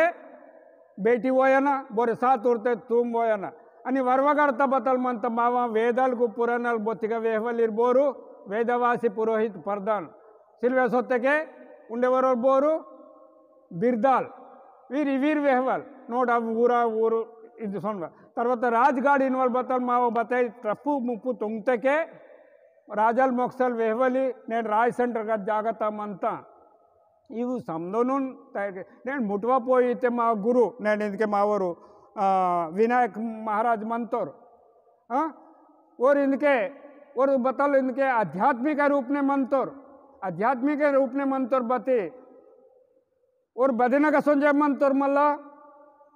बेटी वोयना, बोरे सा तोरते तुम वोयना। अनि वरवगड़ता बतल मंता मावा वेदल गु पुराणल बोतिगा वेहवलिर बोरु, वेदवासी पुरोहित प्रधान। सिल्वे सोत्तेके उंडे वरोर बोरु, बिरदाल, वीर, वीर वेहवल, नोड़ा ऊरा ऊरु इद सोनवा। तरवाता राजगाड़ इनवल बतल मावा बताई ट्रप्पु मुप्पु तुंगतेके राजल मोक्सल वेहवली, नेन राय सेंटर का जागता मंता। इवु समदोनुन तैके, नेन मुटवा पोई इते मा गुरु, नेन इनके मावरु, आ, विनायक महाराज मंतोर। आ? और इनके, और बतल इनके आध्यात्मिक रूप ने मंतोर, आध्यात्मिक रूप ने मंतोर बते। ओर बदिनक सोंजे मंतोर मल्ला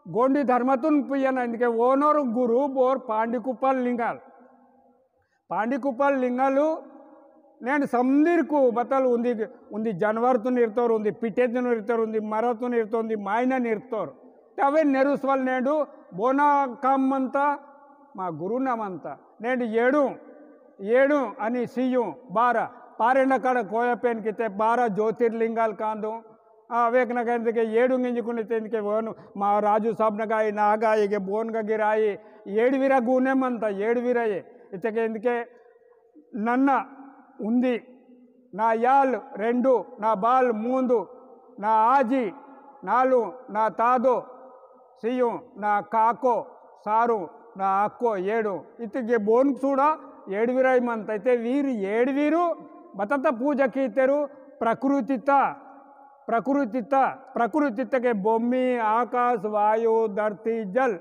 गोंडी धर्मतुन पुयना इनके ओनोर गुरु बोर पांडी कुपाल लिंगाल। पांडी कुपाल लिंगालु नेंड समदीरकु बतल उंदी, उंदी जानवरतुन इर्तोर, उंदी पिटेतुन इर्तोर, उंदी मरतुन इर्तोर, उंदी मायनन इर्तोर। तवे नेरुसवल नेंडु बोना काम मंता, मा गुरुना मंता। नेंड येडु, येडु अनि सियु बारा, पारेंड कड़ कोया पेन किते बारा ज्योतिर्लिंगाल कांदु। आ, वेकनगा इंदके येडुंग इंजुकुन इत्ते इंदके वोनु, मा राजू साहबनगा आई, नागा आईगे बोनगा गिराई, येडविरा गुने मंता, येडविरा ये। इत्तेके इंदके नन्ना उंदी, ना याल रेंडु, ना बाल मूंदु, ना आजी नालु, ना तादो सियु, ना काको सारु, ना अक्को एडु। इत्तेके बोन सूड़ा एडविराई मंता। इत्ते वीर एडवीरु बतत पूजा कीतेरु। प्रकृतित, प्रकृतित, प्रकृतितके भूमि, आकाश, वायु, धरती, जल,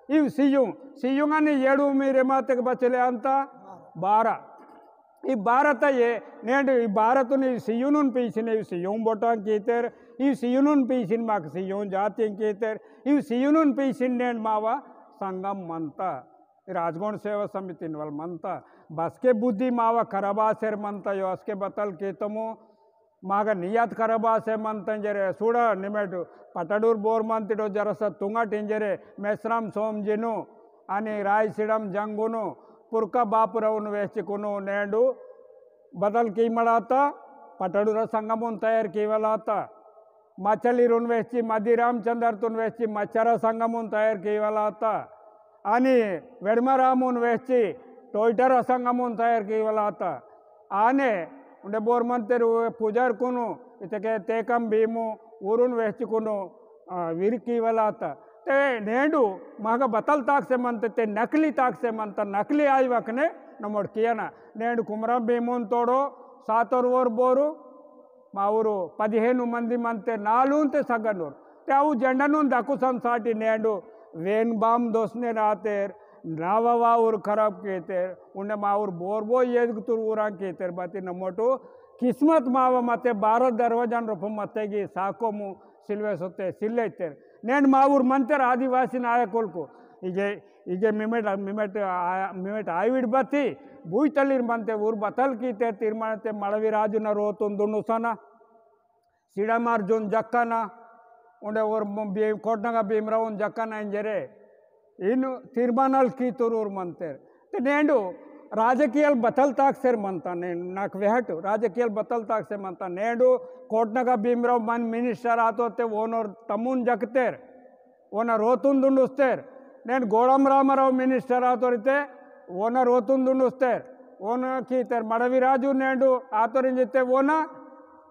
इव सियु। सियुंगनी एडु मीरे मातेके बचले अंता बारा। ई भारत ये, नेंड ई भारतुन ई सियुनुन पीसिन, ई सियुन बोटां कीतेर, ई सियुनुन पीसिन माक सियुन जातिं कीतेर, ई सियुनुन पीसिन नेंड मावा संगम मंता। राजगोंड सेवा समितिन वल मंता। बसके बुद्धि मावा खराबासेर मंता, यो असके बतल कीतमु, मागा नियत खराबासे मंता इंजेरे। सूड़ा निमेट पटडूर बोर मंतिडो जरसा तुंगट इंजेरे, मेश्राम सोमजिनु, अनि रायसिडम जंगुनु, पुरका बापुरवुन वेहचिकुनु नेंडु बदल कीमड़ाता, पटडुर संगमुन तयार कीवलाता। मचलिरुन वेहची, मदी रामचंदरतुन वेहची, मचरा संगमुन तयार कीवलाता। अनि वेडमरामुन वेहची, टोयटर संगमुन तयार कीवलाता। आने उंडे बोर मंतेरु पूजारकुनु, इतके तेकम भीमु, ऊरुन वेहचकुनु, आ, विरकी वलात। ते नेंडु मागा बतल ताकसे मंत, ते नकली ताकसे मंत, नकली आइवकने नमोड कियना। नेंडु कुमरम भीमुन तोड़ो, सातोर वोर बोरु, मा ऊरु पदिहेनु मंदी मंते नालून ते सगनूर। ते अवु जेंडनून दकुसन साटी नेंडु वेन बाम दोसने रातेर, नावा वाउर खराब केतेर, उन्ने माउर बोरबो येदगतुर ऊरां केतेर बाती नमोटु किस्मत मावा मते बारह दरवाजान रोपो मते गी साकोमु सिलवे सोते सिल्लेतेर। नेन माउर मंतेर आदिवासी नायकुलकु इगे, इगे मिमेट, मिमेट आ-, मिमेट आईविड बाती बुइतलीर मंते ऊर बतल कीतेर तीर्मानते मड़वी राजुन रोतुन दुंडुसना। सिडाम अर्जुन जक्कना, उंडे ओर म-, बी-, कोटनगा भीमरावुन जक्कना इंजेरे, इन तीर्मानाल कीतुर ऊर मंतेर। ते नेंडु राजकीयल बतल ताकसेर मंता, ने-, नाक वेहटु राजकीयल बतल ताकसेर मंता। नेंडु कोटनगा भीमराव मन मिनिस्टर आतो ते ओनोर तमुन जकतेर। ओना रोतुन दुंडुस्तेर। नेन गोडम रामाराव मिनिस्टर आतोरिते ओना रोतुन दुंडुस्तेर। ओन कीतेर मड़वी राजु नेंडु आतोरिंजिते ओना,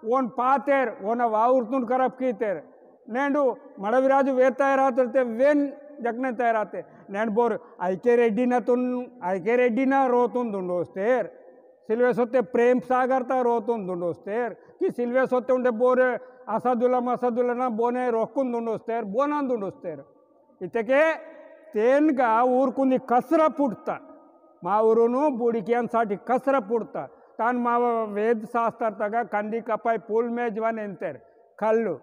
ओन पातेर, ओना वाउरतुन करप कीतेर। नेंडु मड़वी राजु वेर तयार आतोरिते वेन जकने तयार आते। नेन बोर आईके रेड्डी ना तुन, आईके रेड्डी ना रोतुन दुंडुस्तेर। सिल्वे सोते प्रेम सागर ता रोतुन दुंडोस्तेर, कि सिल्वे सोते उंडे बोरे असदुला मसदुला ना बोने रोकुन दुंडोस्तेर, बोनान दुंडोस्तेर। इतके तेनगा ऊरकुंदी कसरा पुटता, मा ऊरुनु बुड़िकियान साटी कसरा पुटता। तान मावा वेद शास्त्र तगा कंदी कपाई पुल मेजवान एंतेर, कल्लु।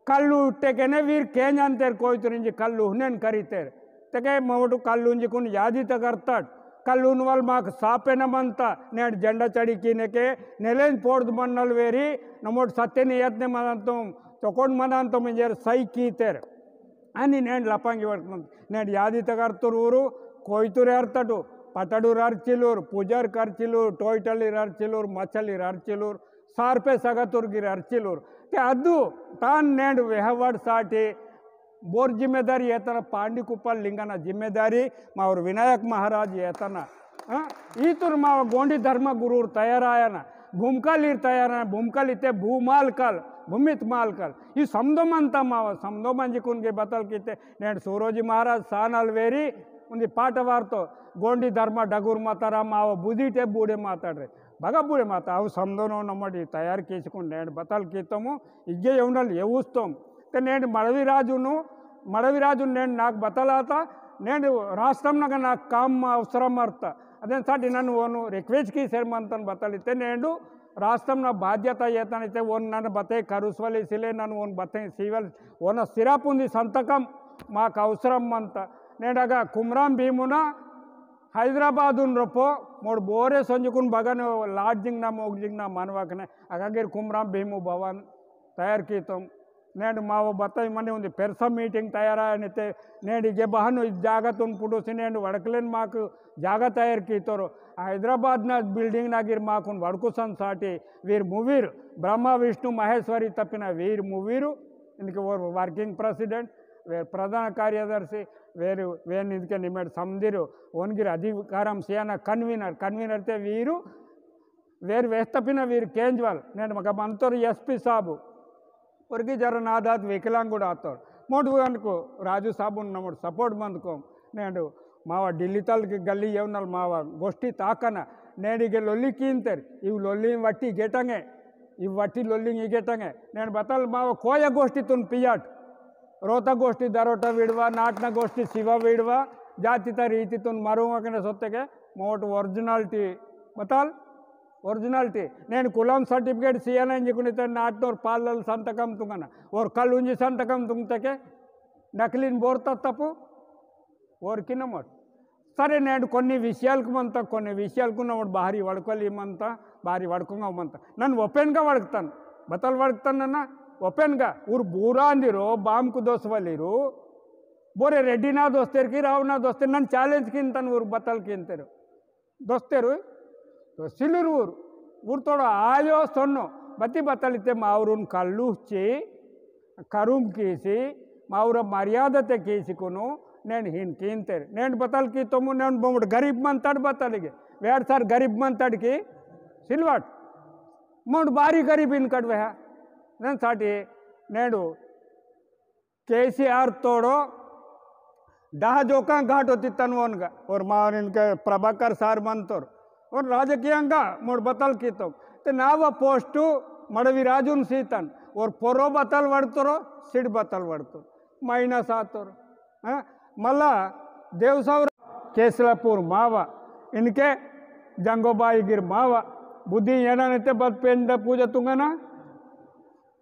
कल्लु उट्टेकेने वीर केंजंतेर कोइतुरिंजी कल्लु हुनेन करितेर। तेके मोटु कल्लुंजी कुन यादी तगरतट। कल्लुन वल माक सापेन मंता, नेड झंडा चढ़ी कीनेके नेलेन पोर्द मन्नल वेरी, नमोट सत्य नियतने मनांतोम, चोकोट मनांतोम इंजेर सही कीतेर। अनि नेड लपंगी वर्तमंत, नेड यादी तगरतुर ऊरु, कोइतुर अर्तटु, पटडुर अर्चिलुर, पुजर कर्चिलुर, टोइटलिर अर्चिलुर, मचलिर अर्चिलुर, सारपे सगतुर गिर अर्चिलुर। ते अद्दु तान नेंड वेहवड़ साटी बोर जिम्मेदारी एतना पांडी कुपार लिंगना जिम्मेदारी मावर विनायक महाराज एतना। हाँ? ईतुर माव गोंडी धर्म गुरुर तयार आयना, भूमकालीर तयार आयना, भूमकाल इते भूमालकाल, भूमित मालकाल। ई समदो मंता माव, समदो मंजिकुन गे बतल किते, नेंड सूरोजी महाराज सानल वेरी, उन्दी पाट वार्तो, गोंडी धर्म डगुर मतरा माव बुदिटे बूड़े माताड़ रे। बगा बुड़े माता, अव समदोनो नमड़ी तयार कीसकुन नेंड बतल कीतोमु, इग्गे एवनल एवुस्तोम। ते नेंड मड़वी राजुनु, मड़वी राजुनु नेंड नाक बतल आता, नेंड राष्ट्रम नगा नाक काम अवसरम अर्थ। अदेन साटी नन ओनु request कीसेर मंतन बतल इते नेंडु राष्ट्रम ना बाध्यता येतन इते ओन नन बते करुस्वली सिले नन ओन बते सीवल ओन सिरापुंदी संतकम माक अवसरम मंत। नेंड अगा कुमराम भीमुना हैदराबाद उन रोपो मोड़ बोरे संजुकुन बगन lodging ना मोगजिंग ना मनवाकने अगागिर कुमराम भीमु भवन तयार कीतोम। नेंड माव बतई मने उंदी पेरसा meeting तयार आयनिते नेंड इगे बहनु इद जागतुन पुटुसी नेंड वड़कलेन माक जागा तयार कीतोरो। हैदराबाद ना building नागिर माकुन वड़कुसन साटी वीर मुवीर ब्रह्मा विष्णु महेश्वरी तपिना वीर मुवीरु इनके वो working president, वे प्रधान कार्यदर्शी, वेरु, वेन इनके निमेट समदिरु, ओनगिर अधिकारम सियाना convener, convener ते वीरु वेर वेस्तपिन वीर केंजवाल, नेंड मका मंतोर एसपी साबु, ओरगी जरा नादात विकलांगुड़ आतोर। मोटु अनको राजू साबुन नमोट support मंदकोम। नेंडु मावा दिल्ली तल के गली येवनल मावा गोष्ठी ताकना। नेंडिगे लोली कींतेर, इव लोली वट्टी गेटंगे, इव वट्टी लोली गेटंगे। नेंड बतल मावा कोया गोष्ठी तुन पियाट। रोता गोष्ठी दरोटा विड़वा, नाटना गोष्ठी शिवा विड़वा, जाति ता रीति तुन मरुंगा कने सोते के मोट originality बतल। Originality। नेन कुलम certificate सियाना इंजिकुनिते नाटनोर पालल संतकम तुंगना। ओर कल उंजी संतकम तुंगते के नकलीन बोरता तपु। ओर किन मोट। सरे नेन कोन्नी विषयालकु मंता, कोन्नी विषयालकु नमोट बाहरी वड़कली मंता, बाहरी वड़कुंगा मंता। नन open गा वड़कतन, बतल वड़कतन ना, open गा। उर बूरा अंदिरो, बाम कु दोसवलीरो, बोरे रेड्डी ना दोस्तेर की, राव ना दोस्तेर, नन challenge किंतन उर बतल किंतेरो। दोस्तेरु, तो सिलुर ऊर, ऊर तोड़ो आयो सोन्नो, बती बतलिते माउरुन कल्लुच्ची, करुम कीसी, माउर मर्यादते कीसी कुनु, नेन हिन कींतेर। नेन बतल की तोमु नेन बोमुट गरीब मन तड़ बतलिगे। वेड़ सार गरीब मन तड़ की सिलवाट। मोट बारी गरीब इन कड़वे है। नेन साटी नेडू केसीआर तोड़ो दहा जोका घाट होती तनवोन गा। और मार इनके प्रभाकर सार मंतोर। और राजकीयंगा मोड़ बतल कीतो। ते नाव पोस्टु मड़वी राजुन सीतन। और पोरो बतल वड़तोरो, सिड बतल वड़तोर। माइनस आतोर। हाँ? मला देवसौर केसलापुर मावा। इनके जंगोबाई गिर मावा। बुद्धि येना नेते बत पेंदा पूजा तुंगना।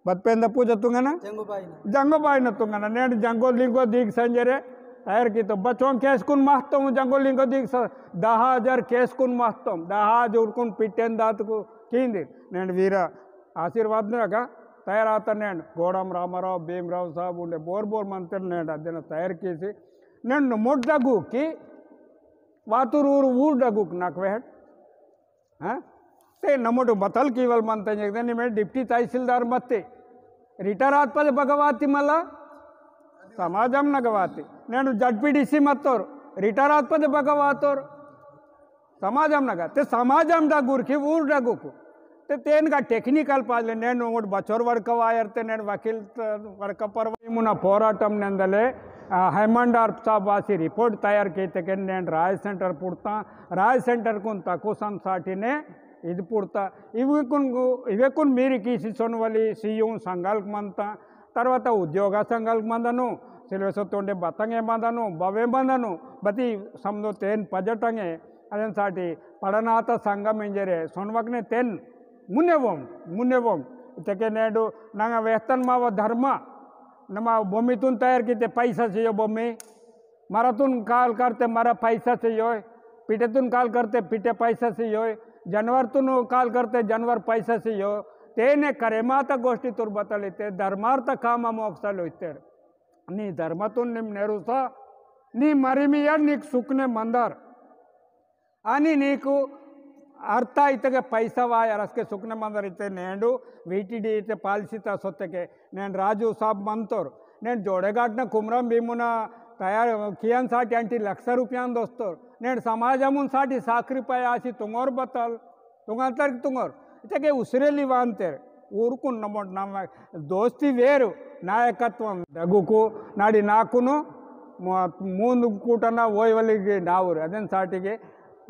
बत पेंदा पूजा तुंगना? जंगो बाई ना। जंगो बाई ना तुंगना। नेंड जंगो लिंगो दीक संजरे तैयार की तो बचों केस कुन महत्तम जंगो लिंगो दीक स-, दहा हजार केस कुन महत्तम, दहा हजार कुन पिटेन दात को कींदी। नेंड वीरा आशीर्वाद ने रखा तैयार आता। नेंड गोडम रामाराव, भीमराव साहब उंडे बोर बोर मंत्र नेंड अध्ययन तैयार की सी। नेंड मुड्डा गु की वातुर ऊर ऊर डगुक नक वेहट। हाँ? ते नमोटु बतल कीवल मनते निमे डिप्टी तहसीलदार मत्ते। रिटायर आत्पदे बगवाती मला समाजम नगवाती। नेनु जडपीडीसी मत्तोर। रिटायर आत्पदे बगवातोर। समाजम नगा। ते समाजम डगुर की ऊर डगुकु। ते तेन का टेक्निकल पाजले नेनु उंगोट बचोर वड़का वायर ते नेनु वकील त-, वड़का परवा मुना पोराटम नेंदले, आ, हैमंडार साहब वासी रिपोर्ट तैयार कीते के नेनु राय सेंटर पुड़ता, राय सेंटर कुन तकुसन साटी ने इद पुड़ता। इवेकुन, इवेकुन मीरी कीसी सोनवली सीयू संगल्क मंता, तरवाता उद्योग संगल्क मंदनु, सिलवेसो तोंडे बतंगे मंदनु, बवे मंदनु, बती समदो तेन पजटंगे, अदेन साटी पड़नात संगम इंजरे सोनवकने तेन मुन्ने वोम, मुन्ने वोम। इतके नेडू नंगा वेहतन माव धर्म, नमा बोमितुन तैयार कीते पैसा सियो बोमी, मरतुन काल करते मरा पैसा सियो, पिटेतुन काल करते पिटे पैसा सियो, जानवरतुन काल करते जानवर पैसा सियो, तेने करे माता गोष्टी तुर बतलिते धर्मार्थ काम मोक्ष लोइतेर। नी धर्मतुन निम नेरुसा, नी मरिमिया नीक सुकने मंदार। अनि नीकु अर्थ इतके पैसा वायर असके सुकने मंदर इते नेंडु वीटीडी इते पालिसी ता सोत्तेके नेंड राजू साहब मंतोर। नेंड जोड़ेघाटना कुमरम भीमुना तैयार कियन साटी अंटी लक्ष रुपयान दोस्तोर। नेंड समाजमुन साटी साक्रिफाई आसी तुंगोर बतल, तुंगंतर तुंगोर। इतके उसरेली वांतेर। ऊरुकुन नमोट नम दोस्ती वेरु नायकत्वम डगुकु नाडी नाकुनु मु-, मूंदु कूटना ओयवलिगे नावुर। अदेन साटिगे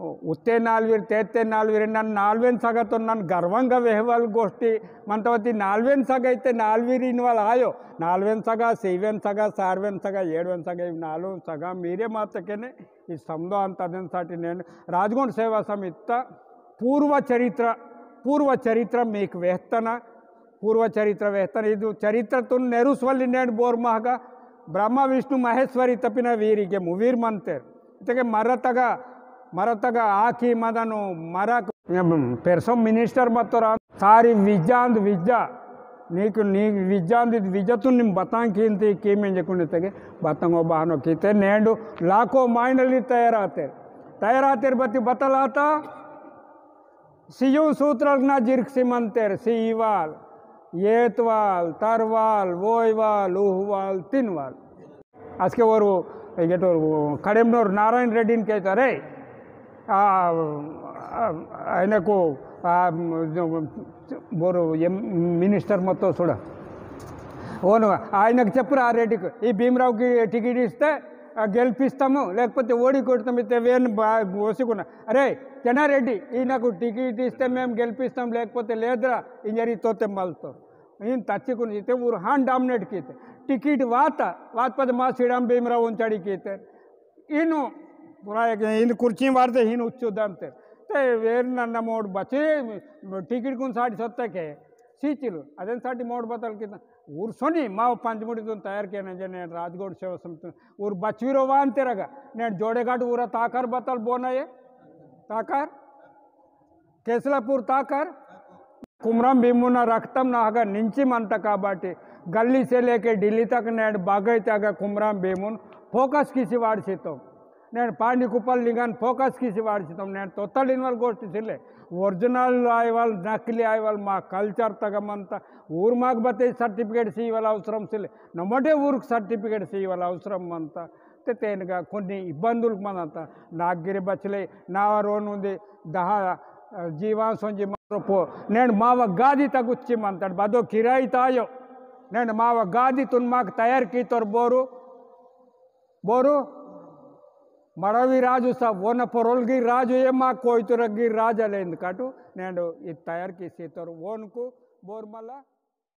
उत्ते नालवीर, तेत्ते नालवीर, नन नालवेन सगा तो नन गर्वंगा वेहवाल गोष्टी मंतवती। नालवेन सगा इत्ते नालवीर इनवाल आयो। नालवेन सगा, सीवेन सगा, सारवेन सगा, एड़वेन सगा, इव नालवेन सगा मीरे मातकेने इस समदो अंत। अदेन साटी नेन राजगोंड सेवा समित्ता पूर्व चरित्र, पूर्व चरित्र मीक वेहतना, पूर्व चरित्र वेहतना, इदु चरित्र तुन नेरुसवली नेड बोर महगा, ब्रह्मा विष्णु महेश्वरी तपिना वीरिगे मुवीर मंतेर। इतके मरतगा, मरतगा आकी मदनु मरक पेरसो मिनिस्टर मत्तोरा सारी विजांद विजा, नीक, नीक विजांद विजतुन निम बतां कींती कीमें जकुन इतके बतांगो बहानो कीते नेंडु लाखो माइनली तैयार आतेर, तैयार आतेर बती बतलाता। सियुं सूत्रल ना जिर्क सिमंतेर, सीवाल, येतवाल, तरवाल, वोयवाल, उहवाल, तिनवाल। असके वरु, एगेटोर, कड़ेमनोर नारायण रेड्डीन कहता रे, आ, आ, आयनकु आ, म, जो, बोरो, ये मिनिस्टर मत्तो सुड़ा। ओनु, आयनक चेप्पुरा रेड्डिक, ई भीमरावुकि टिकिट इस्ते, आ, गेलिपिस्तामु, लेकपोते ओडि कोडतामु इत्ते वेन बा-, ओसिकुना। अरे, चेन्नारेड्डी, ईयनकु टिकिट इस्ते मेमु गेलिपिस्तामु, लेकपोते लेदुरा, इंजरी तोते मल्तो। ईयन तच्चिकुन इत्ते ऊर हान dominate कीते। टिकिट वाता, वात पद मा सिडाम भीमराव उंचाड़ी कीते। इनु पुरा एक इन कुर्ची वारते हिन उच्चो दामते। ते वेर नन्ना मोड़ बचे टिकट कुन साटी सत्ता के सीचिलु। अदेन साटी मोड़ बतल कितना उर्सोनी माव पंचमुड़ी तुन तैयार किया ना जने राजगोड़ सेवा समिति उर बचवीरो वान तेरगा। नेन जोड़ेघाट उरा ताकर बतल बोना ये। ताकर केसलापुर ताकर कुमरम भीमुना रक्तम नाहगा निंची मंता काबट्टी गल्ली से लेके दिल्ली तक नेड बागैतागा कुमरम भीमुन focus किसी वाड़सितोम। नेड पांडी कुपल लिंगन focus किसी वाड़सितोम। नेड तोतल इनवल गोष्टी सिले original आयवल नकली आयवल मा culture तग मंता। ऊर माग बते certificate सीवाला अवसरम सिले नमटे ऊर certificate सीवाला अवसरम मंता। ते तेनगा कोन्नी इब्बंदुलकु मनंता। नागिरि बचले नावा रोनुंदी दहा, अ, जीवांसोंजी मरोपो। नेंड मावा गादी तगुच्ची मंतड़ बदो किराई तायो। नेंड मावा गादी तुन माक तयार कीतोर बोरू, बोरू मड़वी राजु सा वोन पोरोलगी राजु ये माक कोइतुरगी राजलेंद काटू। नेंड इ तयार कीसीतोर वोनकु बोर मला